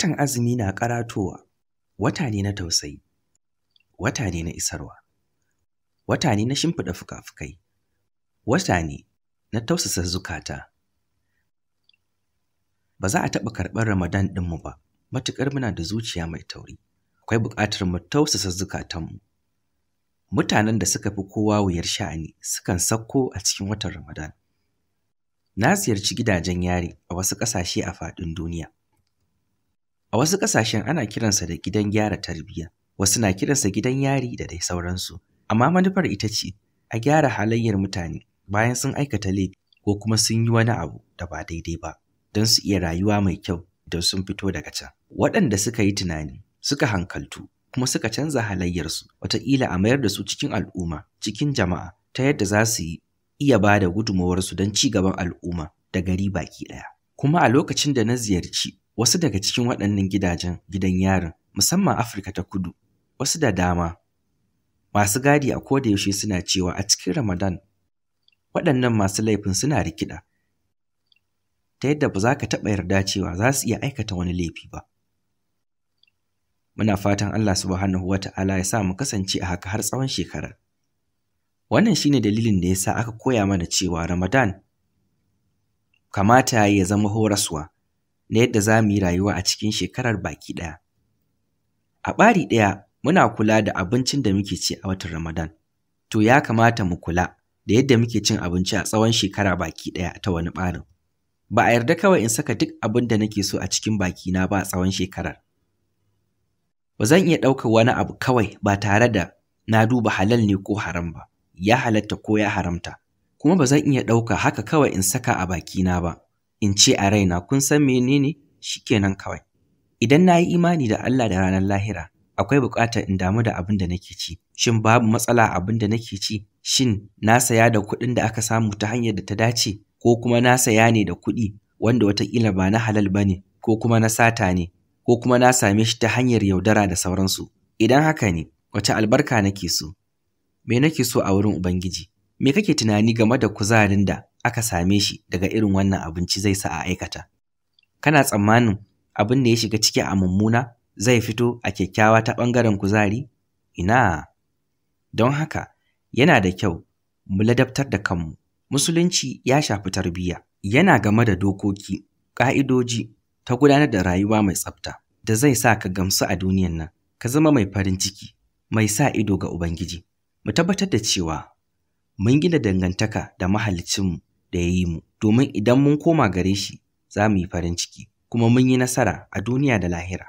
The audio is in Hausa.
Watan azumi na ƙaratowa, wata ne na tausayi, wata ne na isarwa, wata ne na shimfiɗa fuka-fukai, wata ne na tausasa zukata. Ba za a taɓa karɓar Ramadan ɗinmu ba, matuƙar muna da zuciya mai tauri. Akwai buƙatar mu tausasa zukatanmu. Mutanen da suka fi kowa wuyar sha'ani sukan sauko a cikin watan Ramadan. Na ziyarci gidajen yari a wasu ƙasashe a faɗin duniya. A wasu ƙasashen ana kiransa da gidan gyara tarbiyya, wasu na kiransa gidan yari da dai sauransu. Amma manufar ita ce a gyara halayyar mutane bayan sun aikata laifi ko kuma sun yi wani abu da ba daidai ba don su iya rayuwa mai kyau idan sun fito daga can. Waɗanda suka yi tunani, suka hankaltu, kuma suka canza halayyarsu, wataƙila a mayar da su cikin al'umma, cikin jama'a, ta yadda za su iya ba da gudummawarsu don ci gaban al'umma da gari baki ɗaya. Kuma a lokacin da na ziyarci wasu daga cikin waɗannan gidajen gidan yarin, musamman Afirka ta Kudu, wasu da dama masu gadi a koda yaushe suna cewa a cikin Ramadan waɗannan masu laifin suna rikida ta yadda ba za ka taɓa yarda cewa za su iya aikata wani laifi ba. Muna fatan Allah Subhanahu wa ta'ala ya sa mu kasance a haka har tsawon shekarar. Wannan shine dalilin da ya sa aka koya mana cewa Ramadan kamata ya zama horaswa na yadda za mu yi rayuwa a cikin shekarar baki ɗaya. A ɓari ɗaya muna kula da abincin da muke ci a watan Ramadan, to ya kamata mu kula da yadda muke cin abinci a tsawon shekara baki ɗaya ta wani ɓarin. Ba a yarda kawai in saka duk abin da nake so a cikin bakina ba a tsawon shekarar. Ba zan iya ɗaukar wani abu kawai ba tare da na duba halal ne ko haram ba, ya halatta ko ya haramta. Kuma ba zan iya ɗauka haka kawai in saka a bakina ba, in ce a raina kun san menene shikenan kawai. Idan na yi imani da Allah da ranar lahira, akwai buƙatar in damu da abin da nake ci. Shin babu matsala a abin da nake ci? Shin na saya da kuɗin da aka samu ta hanyar da ta dace? Ko kuma na saya ne da kuɗi wanda wataƙila ba na halal ba ne, ko kuma na sata ne, ko kuma na same shi ta hanyar yaudara da sauransu? Idan haka ne, wace albarka nake so? Me nake so a wurin Ubangiji? Me kake tunani game da kuzarin da aka same shi daga irin wannan abinci zai sa a aikata? Kana tsammanin abin da ya shiga ciki a mummuna zai fito a kyakkyawa ta ɓangaren kuzari? Ina! Don haka, yana da kyau mu ladabtar da kanmu. Musulunci ya shafi tarbiyya, yana game da dokoki, ƙa'idoji ta gudanar da rayuwa mai tsafta da zai sa ka gamsu a duniyan nan, ka zama mai farin ciki, mai sa ido ga Ubangiji. Mu tabbatar da cewa mun gina dangantaka da Mahaliccinmu da ya yi mu, domin idan mun koma gare shi za mu yi farin ciki, kuma mun yi nasara a duniya da lahira.